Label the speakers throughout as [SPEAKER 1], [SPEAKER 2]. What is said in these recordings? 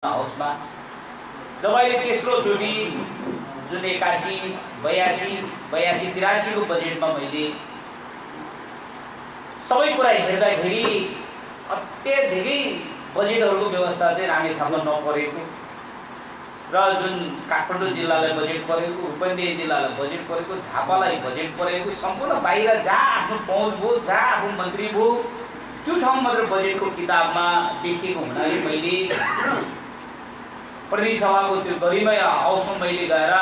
[SPEAKER 1] हाउसमा जब अहिले तेस्रो चोटि जुन 81, 82, 83 को बजेटमा मैले सबै कुरा हेर्दाखेरि अत्यधिकै बजेटहरूको व्यवस्था चाहिँ रामेछापमा नपरेको र जुन काठमाडौँ जिल्लालाई बजेट परेको, रूपन्देही जिल्लालाई बजेट परेको, झापालाई बजेट परेको, सम्पूर्ण बाहिर जहाँ आफ्नो पहुँच भयो, जहाँ आफ्नो मन्त्री भयो, त्यो ठाउँ मात्र बजेटको किताबमा लेखिएको हुनाले मैले प्रतिनिधि सभाको त्यो गरिमय हाउसमा मैले गएर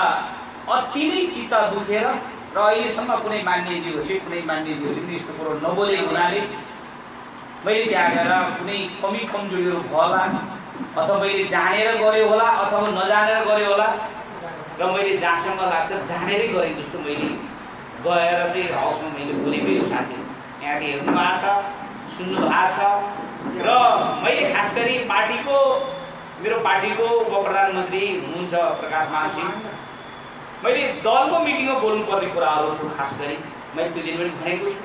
[SPEAKER 1] अति नै चित्त दुखेर र अहिलेसम्म कुनै मान्यजीहरूले यस्तो कुरो नबोलेको हुनाले मैले त्यहाँ गएर कुनै कमी कमजोरीहरू होला अथवा मैले जानेर गरेँ होला अथवा नजानेर गरेँ होला र मैले जहाँसम्म लाग्छ जानेरै गरेँ जस्तो मैले गएर चाहिँ हाउसमा मैले बोलेको यो साथी यहाँले हेर्नु भएको छ, सुन्नु भएको छ र मैले खास गरी मेरो पार्टीको उप प्रधानमन्त्री हुनुहुन्छ प्रकाश मान सिंह, मैले दलको मिटिङमा बोल्नुपर्ने कुराहरू खास गरी मैले त्यो दिन पनि भनेको छु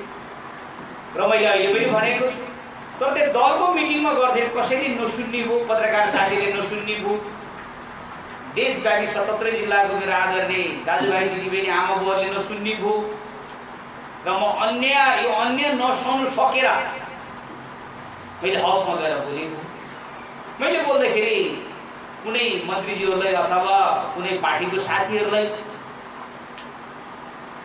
[SPEAKER 1] र मैले अहिले पनि भनेको छु। तर त्यो दलको मिटिङमा गर्दै कसैले नसुन्ने भयो, पत्रकार साथीले नसुन्ने भयो, देशव्यापी 77 जिल्लाको मेरो आदरणीय दाजुभाइ दिदीबहिनी आमा बुवाले नसुन्ने भयो र म अन्य नसुन्नु सकेर मैले हाउसमा गएर बोलेको। मैले बोल्दाखेरि कुनै मन्त्रीज्यूहरूलाई अथवा कुनै पार्टीको साथीहरूलाई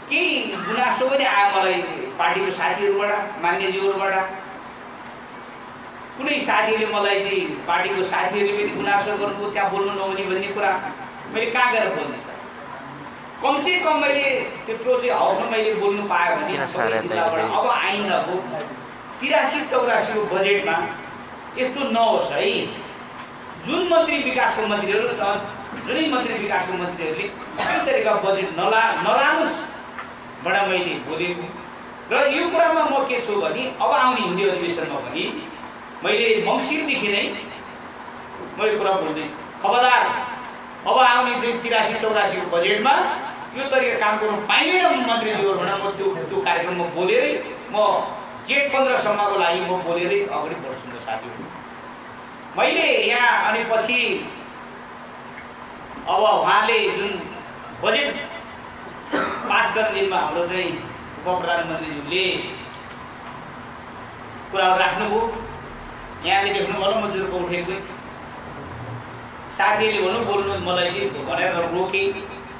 [SPEAKER 1] केही गुनासो पनि आयो मलाई पार्टीको साथीहरूबाट, मान्यज्यूहरूबाट। कुनै साथीले मलाई चाहिँ पार्टीको साथीहरूले पनि गुनासो गर्नुभयो, त्यहाँ बोल्नु नहुने भन्ने कुरा मैले कहाँ गएर बोल्ने त? कमसे कम मैले त्यत्रो चाहिँ हाउसमा मैले बोल्नु पाएँ भने सबै जिल्लाबाट अब आइन्दाको 83-84 को बजेटमा यस्तो नहोस् है। जुन मन्त्री विकासको मन्त्रीहरू जुनै मन्त्री विकासको मन्त्रीहरूले त्यो तरिका बजेट नलानुहोस् भनेर मैले बोलेको र यो कुरामा म के छु भने अब आउने हिन्दी अधिवेशनमा पनि मैले मङ्सिरदेखि नै म यो कुरा बोल्दैछु। खबरदार अब आउने चाहिँ 83-84 को बजेटमा यो तरिका काम गर्नु पाइँदैन मन्त्रीज्यूहरू भनेर म त्यो कार्यक्रममा बोलेरै म जेठ 15 सम्मको लागि म बोलेरै अगाडि बढ्छु नि साथीहरू। मैले यहाँ अनि पछि अब उहाँले जुन बजेट पास गर्ने दिनमा हाम्रो चाहिँ उप प्रधानमन्त्रीज्यूले कुराहरू राख्नुभयो। यहाँले देख्नुभयो म जुर्को उठेको साथीले भन्नु बोल्नु मलाई चाहिँ भनेर रोके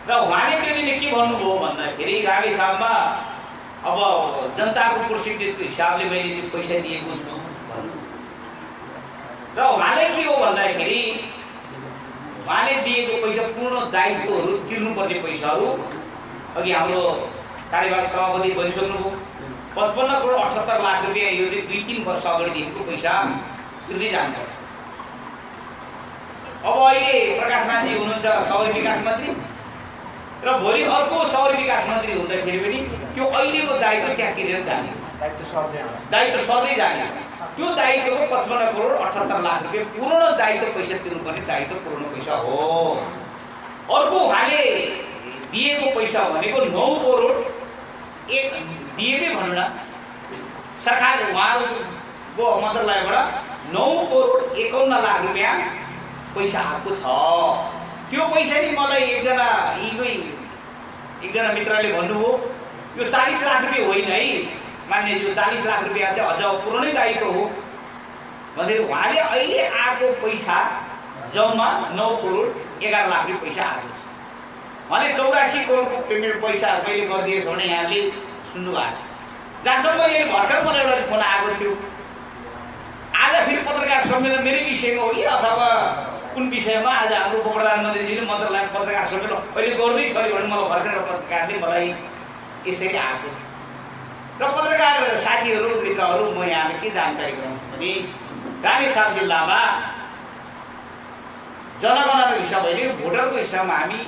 [SPEAKER 1] र उहाँले त्यो दिन के भन्नुभयो भन्दाखेरि रामेछापमा अब जनताको पर्सेन्टेजको हिसाबले मैले चाहिँ पैसा दिएको छु भन्नु र उहाँले के हो भन्दाखेरि उहाँले दिएको पैसा पूर्ण दायित्वहरू तिर्नुपर्ने पैसाहरू अघि हाम्रो कार्यवाहक सभापति भनिसक्नुभयो 55 करोड 78 लाख रुपियाँ यो चाहिँ 2-3 वर्ष अगाडि दिएको पैसा तिर्दै जानुपर्छ। अब अहिले प्रकाश मानजी हुनुहुन्छ शहरी विकास मन्त्री र भोलि अर्को शहरी विकास मन्त्री हुँदाखेरि पनि त्यो अहिलेको दायित्व त्यहाँ तिरेर जाने, दायित्व सधैँ जाने। त्यो दायित्वको 55 करोड 78 लाख रुपियाँ पूर्ण दायित्व पैसा तिर्नुपर्ने दायित्व पूर्ण पैसा हो। अर्को उहाँले दिएको पैसा भनेको 9 करोड दिएकै भनौँ न, सरकारले उहाँको मन्त्रालयबाट 9 करोड 51 लाख रुपियाँ पैसा आएको छ। त्यो पैसा नि मलाई एकजना मित्रले भन्नुभयो यो 40 लाख रुपियाँ होइन है मान्य, यो 40 लाख रुपियाँ चाहिँ अझ पुरानै दायित्व हो भनेर उहाँले अहिले आएको पैसा जम्मा 9 करोड 11 लाख रुपियाँ पैसा आएको छ भने 84 करोडको पेमेन्ट पैसा कहिले गरिदिएछ भने यहाँले सुन्नु भएको छ। जहाँसम्म अहिले भर्खर मलाई एउटा फोन आएको थियो, आज फेरि पत्रकार सम्मेलन मेरै विषयमा हो कि अथवा कुन विषयमा आज हाम्रो उप प्रधानमन्त्रीजीले मन्त्रालयमा पत्रकार सम्मेलन अहिले गर्दैछ भने मलाई भर्खर पत्रकारले मलाई यसरी आएको र पत्रकार साथीहरू मित्रहरू म यहाँले के जानकारी गराउँछु भने रामेछाप जिल्लामा जनगणनाको हिसाब होइन भोटरको हिसाबमा हामी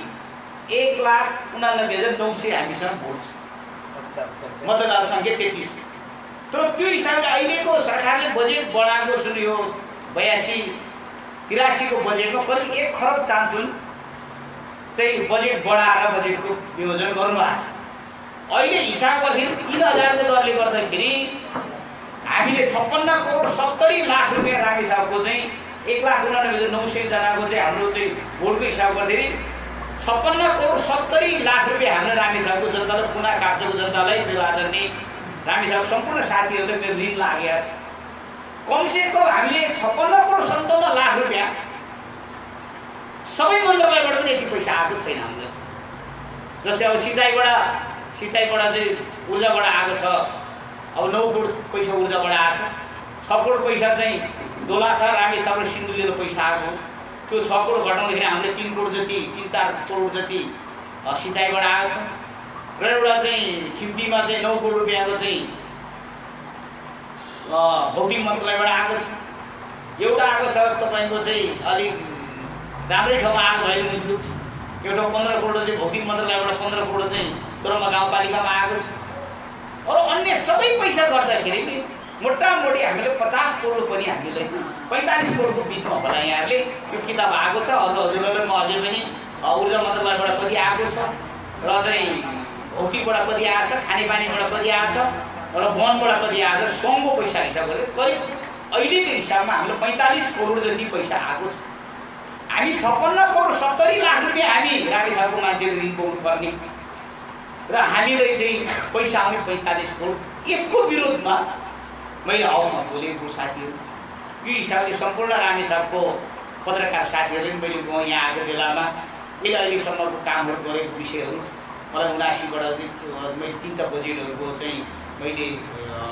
[SPEAKER 1] 1,89,900 हामीसँग भोट छ, मतदाता सङ्ख्या 33। तर त्यो हिसाबले अहिलेको सरकारले बजेट बढाएको सुन यो 82-83 को बजेटमा करिब 1 खरब चान्चुन चाहिँ बजेट बढाएर बजेटको वियोजन गर्नुभएको छ। अहिले हिसाब गर्दाखेरि 3000 को दरले गर्दाखेरि हामीले 56 करोड 70 लाख रुपियाँ रामेछापको चाहिँ 1,99,900 जनाको चाहिँ हाम्रो चाहिँ भोटको हिसाब गर्दाखेरि 56,70,00,000 रुपियाँ हाम्रो रामेछापको जनतालाई, पुना काप्चोको जनतालाई, मेरो आदरणीय रामेछापको सम्पूर्ण साथीहरूले मेरो ऋण लागेको छ। कमसेकम हामीले 56,57,00,000 रुपियाँ सबै मन्त्रालयबाट पनि यति पैसा आएको छैन हामीलाई। जस्तै अब सिँचाइबाट चाहिँ ऊर्जाबाट आएको छ, अब 9 करोड पैसा ऊर्जाबाट आएको छ, 6 करोड पैसा चाहिँ दोलखा रामेछाप र सिन्धुलीको पैसा आएको। त्यो 6 करोड घटाउँदाखेरि हामीले 3 करोड जति 3-4 करोड जति सिँचाइबाट आएको छ र एउटा चाहिँ खिम्तीमा चाहिँ 9 करोड रुपियाँको चाहिँ भौतिक मन्त्रालयबाट आएको छ। एउटा आएको छ तपाईँको चाहिँ अलिक राम्रै ठाउँमा आएको भए हुन्थ्यो, एउटा 15 करोड चाहिँ भौतिक मन्त्रालयबाट 15 करोड चाहिँ दोलखा गाउँपालिकामा आएको छ। अरू अन्य सबै पैसा गर्दाखेरि नि मोटामोटी हामीले 50 करोड पनि हामीले 45 करोडको बिचमा होला। यहाँहरूले यो किताब आएको छ, हजुरहरूलाई म अझै पनि ऊर्जा मन्त्रालयबाट कति आएको छ र चाहिँ भौतिकबाट कति आएको छ, खानेपानीबाट कति आएको छ र वनबाट कति आएको छ, सङ्घको पैसा हिसाब गरेर करिब अहिलेको हिसाबमा हाम्रो 45 करोड जति पैसा आएको छ। हामी 56,70,00,000 रुपियाँ हामी रामेछापको मान्छेले ऋण पाउनुपर्ने र हामीले चाहिँ पैसा आउने 45 करोड। यसको विरोधमा मैले हाउसमा बोलेको साथीहरू, यो हिसाबले सम्पूर्ण रामेछापको पत्रकार साथीहरूले मैले यहाँ आएको बेलामा अहिलेसम्मको कामहरू गरेको विषयहरू मलाई 79बाट चाहिँ मैले 3टा बजेटहरूको चाहिँ मैले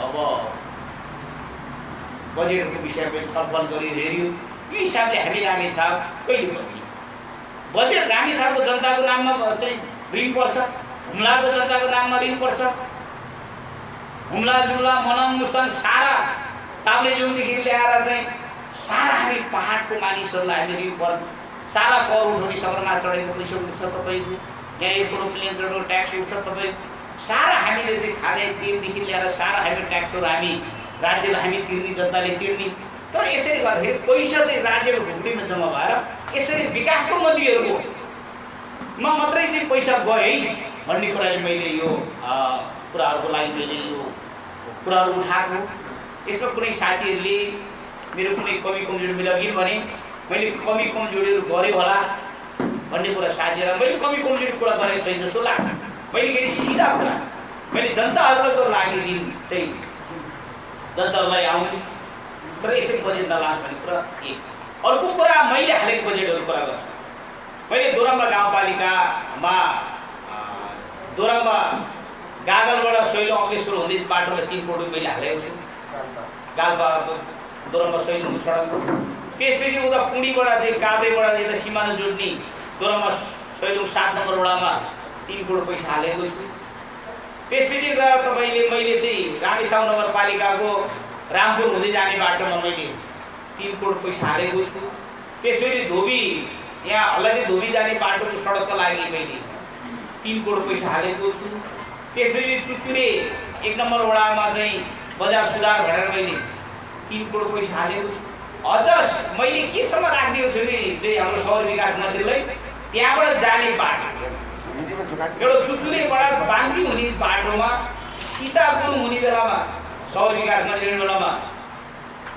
[SPEAKER 1] अब बजेटहरूको विषयमा छलफल गरेर हेऱ्यो। यो हिसाबले हामी रामेछाप कहिले पनि बजेट रामेछापको जनताको नाममा चाहिँ ऋण पर्छ, हुम्लाको जनताको नाममा ऋण पर्छ। हुम्ला जुम्ला मनाङ मुस्ताङ सारा ताप्लेजुङदेखि ल्याएर चाहिँ सारा हामी पहाडको मानिसहरूलाई हामी ऋण पर्छ। सारा कर उठाउने सगरमा चढेको पैसा उठ्छ तपाईँको, यहाँ एरोप्लेन चढेको ट्याक्स उठ्छ तपाईँ। सारा हामीले चाहिँ खाने तेलदेखि ल्याएर सारा हामी ट्याक्सहरू हामी राज्यलाई हामी तिर्ने, जनताले तिर्ने। तर यसरी गर्दाखेरि पैसा चाहिँ राज्यको ढुकुटीमा जम्मा भएर यसरी विकासको मन्त्रीहरूको मात्रै चाहिँ पैसा गयो है भन्ने कुराले मैले यो कुराहरूको लागि मैले यो कुराहरू उठाएको। यसमा कुनै साथीहरूले मेरो कुनै कमी कमजोरी मैले अघि भने मैले कमी कमजोरीहरू गरेँ होला भन्ने कुरा साथीहरूलाई मैले कमी कमजोरी कुरा गरेको छैन जस्तो लाग्छ। मैले फेरि सिधा कुरा मैले जनताहरूको लागि ऋण चाहिँ जनताहरूलाई आउने तर यसै बजेट नलास् भन्ने कुरा एक। अर्को कुरा मैले हालेको बजेटहरू कुरा गर्छु। मैले दोरम्बा गाउँपालिकामा दोरम्बा गागलबाट सैलो अग्लेश्वर हुँदै बाटोमा 3 करोड मैले हालेको छु। गाल्पा दोरम्बा सैलो सडक। त्यसपछि उता पुँडीबाट चाहिँ काभ्रेबाट यता सिमाना जोड्ने दोरम्बा सैलो 7 नम्बर वडामा 3 करोड पैसा हालेको छु। त्यसपछि गएर तपाईँले मैले चाहिँ रामेछाप नगरपालिकाको रामपुर हुँदै जाने बाटोमा मैले 3 करोड पैसा हालेको छु। त्यसपछि धोबी यहाँ हल्लाले धोबी जाने बाटोको सडकको लागि मैले 3 करोड पैसा हालेको छु। त्यसपछि चुचुरे 1 नम्बर वडामा चाहिँ बजार सुधार भनेर मैले 3 करोड पैसा हालेको छु। अझ मैले केसम्म राखिदिएको छु नि चाहिँ हाम्रो सहर विकास मन्त्रीलाई त्यहाँबाट जाने बाटो एउटा चुचुरेबाट बाङ्गी हुने बाटोमा सीतापुर हुने बेलामा सहर विकास मन्त्री बेलामा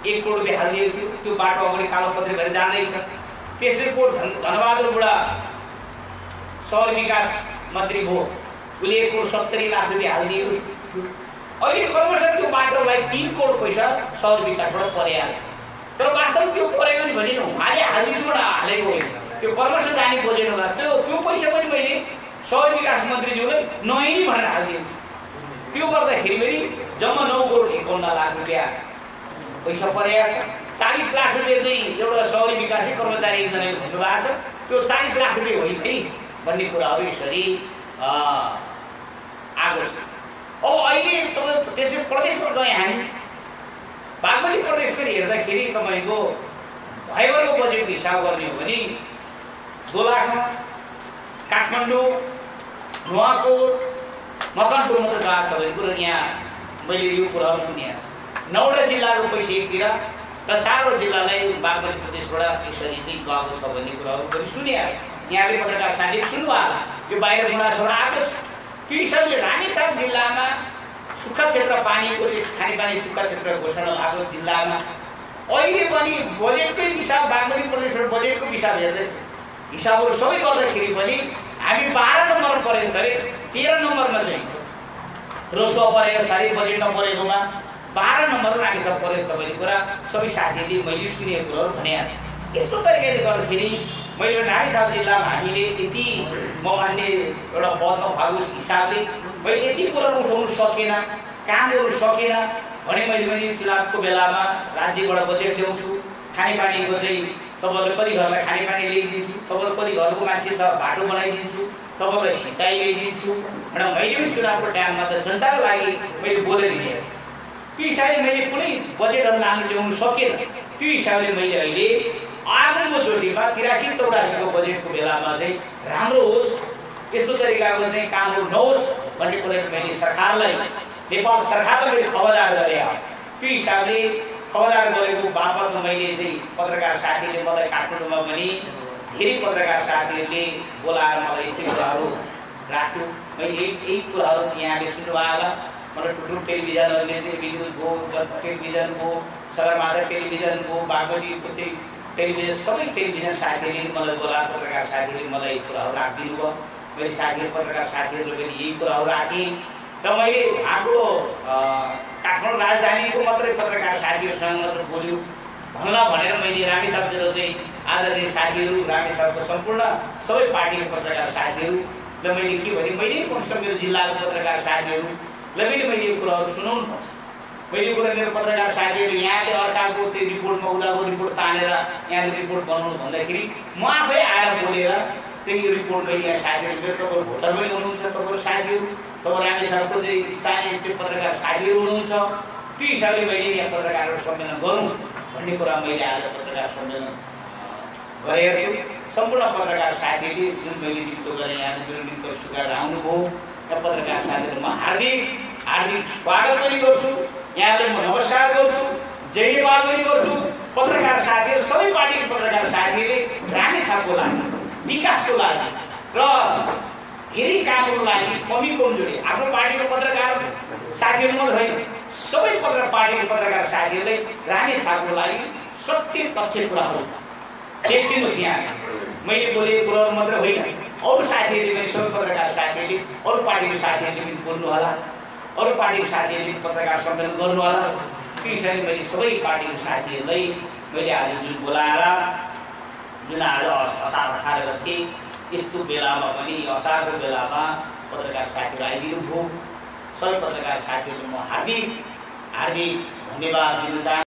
[SPEAKER 1] 1 करोड रुपियाँ हालिदिएको थियो। त्यो बाटो अगाडि कालोपत्री भएर जाँदैछ। त्यसैको धनबहादुर बुढा सहर विकास मन्त्री भयो, उसले 1,70,00,000 रुपियाँ हालिदियो। अहिले क्रमशः त्यो बाटोलाई 3 करोड पैसा सहर विकासबाट परेको छ। तर वास्तवमा त्यो परेको नि भने उहाँले हालिदिन्छबाट हालेको होइन, त्यो क्रमशः जाने बजेट होला। त्यो पैसा पनि मैले सहर विकास मन्त्रीज्यूलाई नहिनी भनेर हालिदिन्छु। त्यो गर्दाखेरि पनि जम्मा 9 करोड 51,00,000 रुपियाँ पैसा परेको छ। 40 लाख रुपियाँ चाहिँ एउटा सहरी विकास कर्मचारी एकजनाले भन्नुभएको छ। त्यो 40 लाख रुपियाँ होइन है भन्ने कुराहरू यसरी आएको छ। अब अहिले तपाईँ त्यसै प्रदेशमा गए हामी बागमती प्रदेशमा हेर्दाखेरि तपाईँको भयभरको बजेटको हिसाब गर्ने हो भने दोलखा, काठमाडौँ, नुवाकोट, मकनपुर मात्र गएको छ भने कुरो यहाँ मैले यो कुराहरू सुनेको छु। 9वटा जिल्लाको पैसा एकतिर र 4वटा जिल्लालाई बागमती प्रदेशबाट यसरी चाहिँ गएको छ भन्ने कुराहरू पनि सुनेको छु। यहाँले पत्रकार साथीले सुन्नुभयो होला, यो बाहिर गुनासोबाट आएको छ। त्यो हिसाबले रामेछाप जिल्लामा सुक्खा क्षेत्र पानीको चाहिँ खानेपानी सुक्खा क्षेत्र घोषणा भएको जिल्लामा अहिले पनि बजेटकै हिसाब बागमती प्रदेशबाट बजेटको हिसाब हेर्दै हिसाबहरू सबै गर्दाखेरि पनि हामी 12 नम्बर परेको छ अरे 13 नम्बरमा चाहिँ रोसो परेको छ अरे बजेट नपरेकोमा 12 नम्बरमा हामी सब परेको छ भन्ने कुरा सबै साथीहरूले मैले सुनेको कुराहरू भने यस्तो तरिकाले गर्दाखेरि मैले नारायण जिल्लामा हामीले यति म मान्ने एउटा पदमा भएको हिसाबले मैले यति कुराहरू उठाउनु सकेन, काम गर्नु सकेन भने मैले पनि चुनावको बेलामा राज्यबाट बजेट ल्याउँछु, खानेपानीको चाहिँ तपाईँहरूले कति घरलाई खानेपानी ल्याइदिन्छु, तपाईँहरू कति घरको मान्छे छ बाटो बनाइदिन्छु, तपाईँहरूलाई सिँचाइ ल्याइदिन्छु भनेर मैले पनि चुनावको टाइममा त जनताको लागि मैले बोलेर हिँडेँ। त्यो हिसाबले मैले कुनै बजेटहरू लानु ल्याउनु सकेन। त्यो हिसाबले मैले अहिले आगोको चोटिमा 83-84को बजेटको बेलामा चाहिँ राम्रो होस्, यस्तो तरिकाको चाहिँ कामहरू नहोस् भन्ने कुरा मैले सरकारलाई, नेपाल सरकारलाई मैले खबरदार गरेँ। त्यो हिसाबले खबरदार गरेको बापतमा मैले चाहिँ पत्रकार साथीले मलाई काठमाडौँमा पनि धेरै पत्रकार साथीहरूले बोलाएर मलाई यस्तै कुराहरू राख्यो। मैले यही कुराहरू यहाँले सुन्नुभयो होला। मलाई ठुल्ठुलो टेलिभिजनहरूले चाहिँ विद्युत भयो, टेलिभिजन भयो, सगरमाथा टेलिभिजन भयो, बागमतीको चाहिँ टेलिभिजन, सबै टेलिभिजन साथीहरूले मलाई बोलाएर पत्रकार साथीहरूले मलाई कुराहरू राखिदिनु भयो। मैले साथीहरू पत्रकार साथीहरूले पनि यही कुराहरू राखेँ र मैले हाम्रो काठमाडौँ राजधानीको मात्रै पत्रकार साथीहरूसँग मात्र बोल्यो भन्ला भनेर मैले रामेछापतिर चाहिँ आदरणीय साथीहरू, रामेछापको सम्पूर्ण सबै पार्टीको पत्रकार साथीहरूले मैले के भने मैले कमसेकम मेरो जिल्लाको पत्रकार साथीहरूलाई मैले यो कुराहरू सुनाउनु पर्छ। मैले कुरा मेरो पत्रकार साथीहरू यहाँले अर्काको चाहिँ रिपोर्टमा उनीहरूको रिपोर्ट तानेर यहाँले रिपोर्ट बनाउनु भन्दाखेरि म आफै आएर बोलेर चाहिँ यो रिपोर्टलाई यहाँ साथीहरू मेरो तपाईँहरू भोटर पनि हुनुहुन्छ, तपाईँहरू साथीहरू, तपाईँ रामेछापको चाहिँ स्थानीय चाहिँ पत्रकार साथीहरू हुनुहुन्छ। त्यो हिसाबले मैले यहाँ पत्रकारहरू सम्मेलन गरौँ भन्ने कुरा मैले आज पत्रकार सम्मेलन गरेको छु। सम्पूर्ण पत्रकार साथीहरूले जुन मैले निम्तो गरेँ, यहाँ मेरो निम्तो स्वीकार आउनुभयो, र पत्रकार साथीहरूमा हार्दिक स्वागत पनि गर्छु, यहाँलाई म नमस्कार गर्छु, जयनेवाद पनि गर्छु। पत्रकार साथीहरू, सबै पार्टीको पत्रकार साथीहरूले रामेछापको लागि, विकासको लागि र धेरै कामको लागि कमी कमजोरी आफ्नो पार्टीको पत्रकार साथीहरू मात्र होइन, सबै पार्टीको पत्रकार साथीहरूले रामेछापको लागि सत्य तथ्य कुराहरू चेतिनुहोस्। यहाँ मैले बोलेको कुराहरू मात्र होइन, अरू साथीहरूले पनि, सबै पत्रकार साथीहरूले, अरू पार्टीको साथीहरूले पनि बोल्नु होला, अरू पार्टीको साथीहरूले पत्रकार सम्मेलन गर्नु होला। त्यो हिसाबले मैले सबै पार्टीको साथीहरूलाई मैले आज जुन बोलाएर, जुन आज असार 18 गते यस्तो बेलामा पनि असारको बेलामा पत्रकार साथीहरू आइदिनु भयो, सबै पत्रकार साथीहरूलाई म हार्दिक धन्यवाद दिन चाहन्छु।